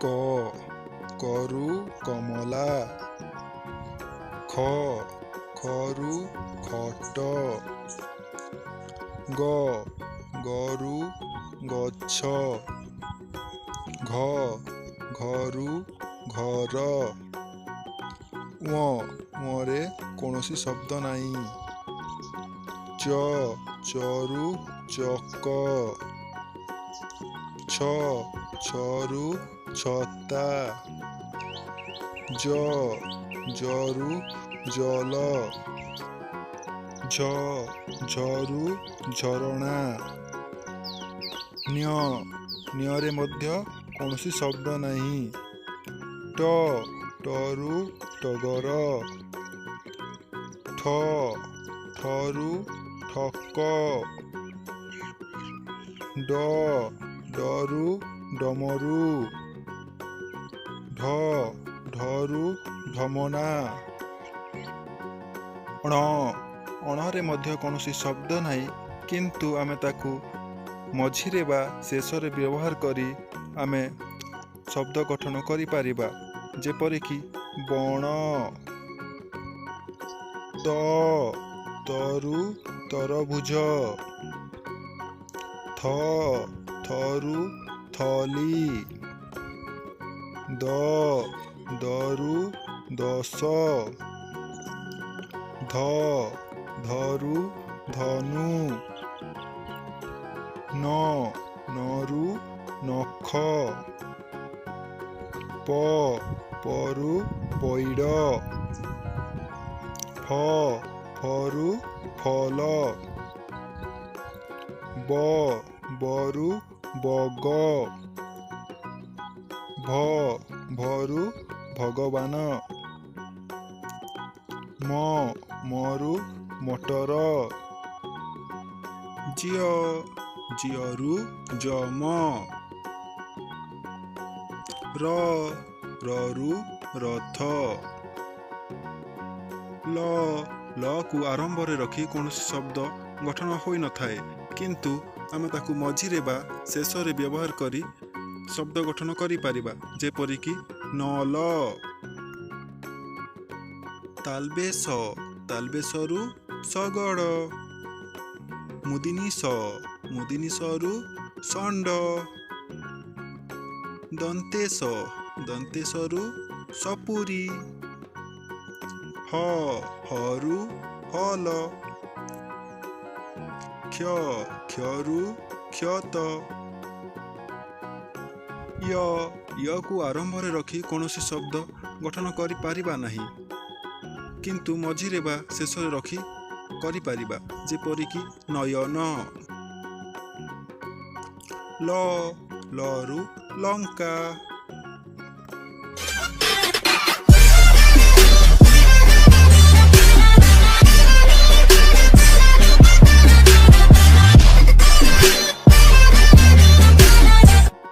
କ, କରୁ କମଲା। ଖ, ଖରୁ ଖଟ। ଗ, ଗରୁ ଗଛ। ଘ, ଘରୁ ଘର। ୱ, ୱରେ କୌଣସି ଶବ୍ଦ ନାହିଁ। ଚ, ଚରୁ ଚକ। ଛ, ଛରୁ ଛତା। ଜ, ଜରୁ ଜଲ। ଝ, ଝରୁ ଝରଣା। ନ୍ୟ, ନ୍ୟରେ ମଧ୍ୟ କୌଣସି ଶବ୍ଦ ନାହିଁ। ଟ, ଟରୁ ଟଗର। ଠ, ଠରୁ ଠକ। ଡ, ଡରୁ ଡମରୁ। ଢ, ଢରୁ ଢମଣା। ଣ, ଅଣରେ ମଧ୍ୟ କୌଣସି ଶବ୍ଦ ନାହିଁ, କିନ୍ତୁ ଆମେ ତାକୁ ମଝିରେ ବା ଶେଷରେ ବ୍ୟବହାର କରି ଆମେ ଶବ୍ଦ ଗଠନ କରିପାରିବା, ଯେପରିକି ବଣ। ତ, ତରୁ ତରଭୁଜ। ଥ, ଥରୁ ଥଲି। ଦ, ଦରୁ ଦଶ। ଧ, ଧରୁ ଧନୁ। ନ, ନରୁ ନଖ। ପ, ପରୁ ପଇଡ଼। ଫ, ଫରୁ ଫଲ। ବ, ବରୁ ବଗ। ଭ, ଭରୁ ଭଗବାନ। ମ, ମରୁ ମଟର। ଜ୍ୟ, ଜ୍ୟରୁ ଯମ। ର, ରରୁ ରଥ। ଲ, ଲକୁ ଆରମ୍ଭରେ ରଖି କୌଣସି ଶବ୍ଦ ଗଠନ ହୋଇନଥାଏ, କିନ୍ତୁ ଆମେ ତାକୁ ମଝିରେ ବା ଶେଷରେ ବ୍ୟବହାର କରି ଶବ୍ଦ ଗଠନ କରିପାରିବା, ଯେପରିକି ନଲ। ତାଲବେଶ, ତାଲବେଶରୁ ଶଗଡ଼। ମୁଦିନିଷ, ମୁଦିନିଷରୁ ଷଣ୍ଢ। ଦନ୍ତେଶ, ଦନ୍ତେଶରୁ ସପୁରୀ। ହ, ହରୁ ହଲ। କ୍ଷ, କ୍ଷରୁ କ୍ଷତ। ୟ, ୟକୁ ଆରମ୍ଭରେ ରଖି କୌଣସି ଶବ୍ଦ ଗଠନ କରିପାରିବା ନାହିଁ, କିନ୍ତୁ ମଝିରେ ବା ଶେଷରେ ରଖି କରିପାରିବା, ଯେପରିକି ନୟନ। ଲ, ଲରୁ ଲଙ୍କା।